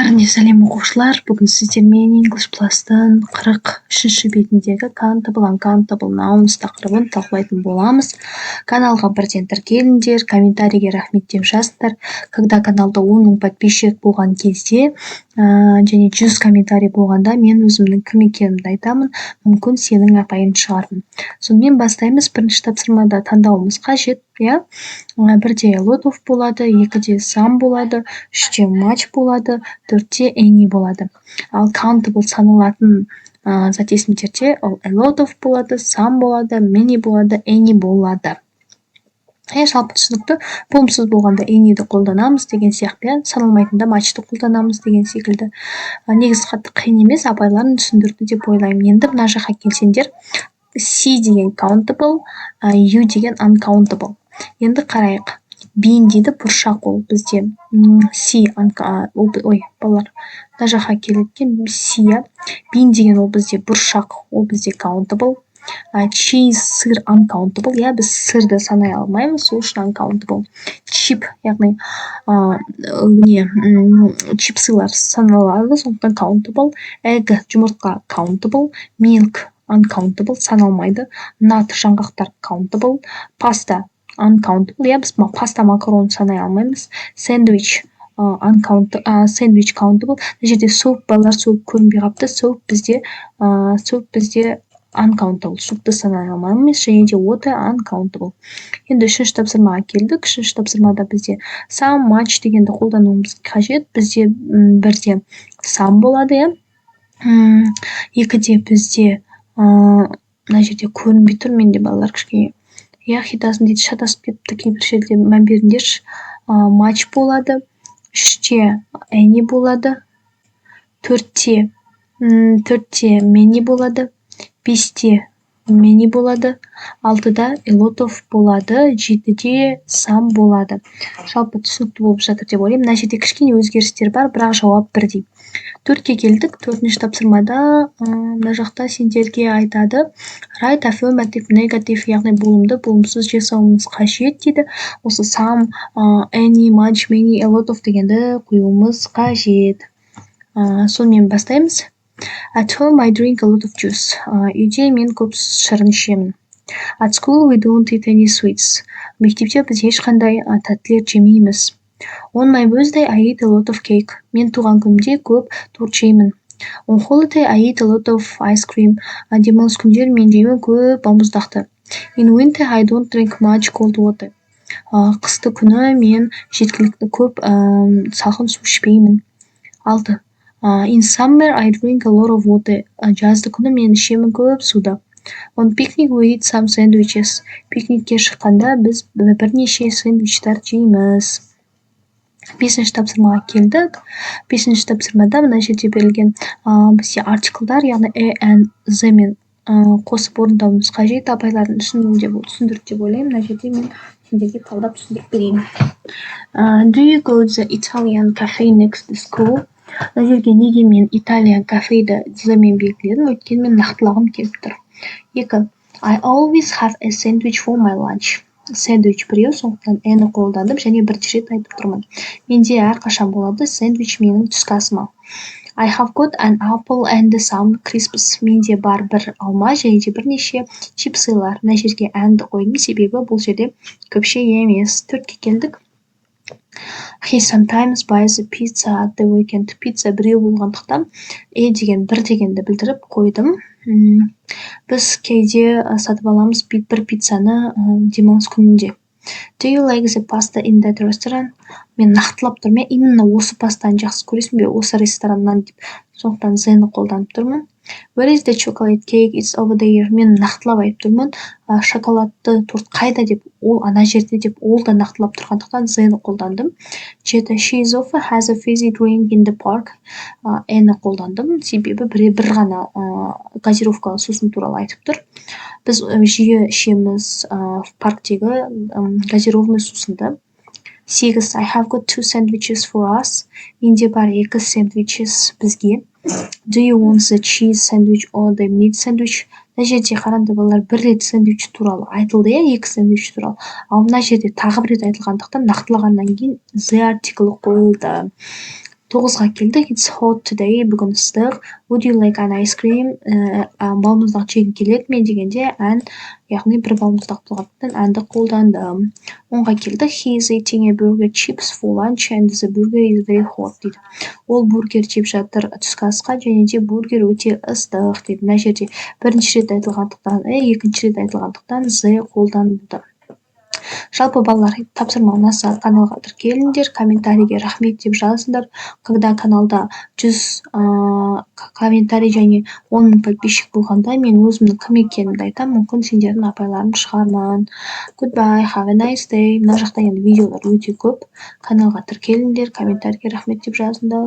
Бәріне сәлем, оқушылар! Бүгін сіздермен English Plus-тың 43-ші бетіндегі Countable, Uncountable Nouns тақырыбын талқылайтын боламыз. Каналға бірден тіркеліңдер, комментарийге «рахмет» деп жазыңдар. Когда каналда 10 000 подписчик болған кезде және 100 комментарий болғанда, мен өзімнің кім екенімді айтамын, мүмкін, сенің апайың шығармын. Сонымен, бастаймыз. Бірінші тапсырмада таңдауымыз қажет, иә. Бірде a lot of болады, екіде some болады, үште much болады, төртте any болады. Ал countable, саналатын зат есімдерде ол a lot of болады, some болады, many болады, any болады, иә. Жалпы түсінікті. Болымсыз болғанда any-ді қолданамыз деген сияқты, иә, саналмайтында much-ты қолданамыз деген секілді. Негізі қатты қиын емес, апайларың түсіндірді деп ойлаймын. Енді мына жаққа келсеңдер, C деген countable, U деген uncountable. Енді қарайық. Bean дейді, бұршақ. Ол бізде C. Ой, балалар, мына жаққа келеді екен C, иә. Bean деген ол бізде бұршақ, ол бізде countable. Cheese, сыр, uncountable, иә, біз сырды санай алмаймыз, сол үшін uncountable. Chip, яғни не, чипсылар саналады, сондықтан countable. Egg, жұмыртқа, countable. Milk uncountable, саналмайды. Nut, жаңғақтар, countable. Pasta uncountable, иә, біз паста, макарон санай алмаймыз. Sandwich sandwich countable. Мына жерде soup, балалар, soup көрінбей қалыпты. Soup бізде uncountable, супты санай алмаймыз. Және де water uncountable. Енді үшінші тапсырмаға келдік. Үшінші тапсырмада бізде some, much дегенді қолдануымыз қажет. Бізде бірде some болады, иә, екіде бізде мына жерде көрінбей тұр менде, балалар, кішкене, иә, he doesn't дейді, шатасып кетіпті кейбір жерде, мән беріңдерші. Much болады, үште any болады, төртте many болады, бесте many болады, алтыда a lot of болады, жетіде some болады. Жалпы түсінікті болып жатыр деп ойлаймын. Мына жерде кішкене өзгерістер бар, бірақ жауап бірдей. Төртке келдік. Төртінші тапсырмада мына жақта сендерге айтады: write affirmative, negative, яғни болымды, болымсыз жасауымыз қажет дейді. Осы some, any, much, many, a lot of дегенді қоюымыз қажет. Сонымен бастаймыз. At home I drink a lot of juice. Үйде мен көп шырын ішемін. At school we don't eat any sweets. Мектепте біз ешқандай тәттілер жемейміз. On my birthday I eat a lot of cake. Мен туған күнімде көп торт жеймін. On holiday I eat a lot of ice cream. Демалыс күндері мен жеймін көп балмұздақты. In winter I don't drink much cold water. Қысты күні мен жеткілікті көп салқын су ішпеймін. Алты. In summer I drink a lot of water. Жазды күні мен ішемін көп суды. On picnic we eat some sandwiches. Пикникке шыққанда біз бірнеше сэндвичтер жейміз. Бесінші тапсырмаға келдік. Бесінші тапсырмада мына жерде берілген бізде артиклдар, яғни a, an, the мен қосып орындауымыз қажет. Апайлардың түсіндірді деп ойлаймын. Мына жерде мен сендерге талдап түсіндіріп берейін. Do you go to the Italian cafe next to school? Мына жерге неге мен Italian кафеді the мен белгіледім? Өйткені мен нақтылағым келіп тұр. Екі. I always have a sandwich for my lunch. Сэндвич біреу, сондықтан a-ны қолдандым және бірінші рет айтып тұрмын. Менде әрқашан болады сэндвич менің түскі асыма. I have got an apple and some crisps. Менде бар бір алма және де бірнеше чипсылар. Мына жерге and қойдым, себебі бұл жерде көпше емес. Төртке келдік. He sometimes buys a pizza at the weekend. Пицца біреу болғандықтан, a деген бір дегенді білдіріп қойдым. Біз кейде сатып аламыз бір пиццаны демалыс күнінде. Do you like the pasta in that restaurant? Мен нақтылап тұрмын, иә, именно осы пастаны жақсы көресің бе осы рестораннан деп, сондықтан the-ні қолданып тұрмын. Where is the chocolate cake? It's over there. Мен нақтылап айтып тұрмын, шоколадты торт қайда деп, ол ана жерде деп, ол да нақтылап тұрғандықтан, the-ні қолдандым. Жеті. She is often has a fizzy drink in the park. A-ні қолдандым, себебі бір ғана газировкалы сусын туралы айтып тұр. Біз жиі ішеміз парктегі газированный сусынды. Сегіз. I have got two sandwiches for us. Менде бар екі сэндвичес бізге. Do you want the cheese sandwich or the meat sandwich? Мына жерде қараңдар, балалар, бір рет сэндвич туралы айтылды, иә, екі сэндвич туралы. Ал мына жерде тағы бір рет айтылғандықтан, нақтылағаннан кейін the артиклі қойылды. Тоғызға келдік. It's hot today. Бүгін ыстық. Would you like an ice cream? Балмұздақ жегің келеді ме дегенде an, яғни бір балмұздақ болғандықтан, an ды қолдандым. 10-ға келдік. He is eating a burger chips for lunch and the burger is very hot дейді. Ол бургер жеп жатыр түскі асқа және де бургер өте ыстық дейді. Мына жерде бірінші рет айтылғандықтан a, екінші рет айтылғандықтан the қолданылды. Жалпы, балалар, тапсырма ұнаса, каналға тіркеліңдер, комментарийге «рахмет» деп жазыңдар. Когда каналда 100 комментарий және 10 000 подписчик болғанда, мен өзімнің кім екенімді айтамын, мүмкін, сендердің апайларың шығармын. Goodbye, have a nice day. Мына жақта енді видеолар өте көп. Каналға тіркеліңдер, комментарийге «рахмет» деп жазыңдар.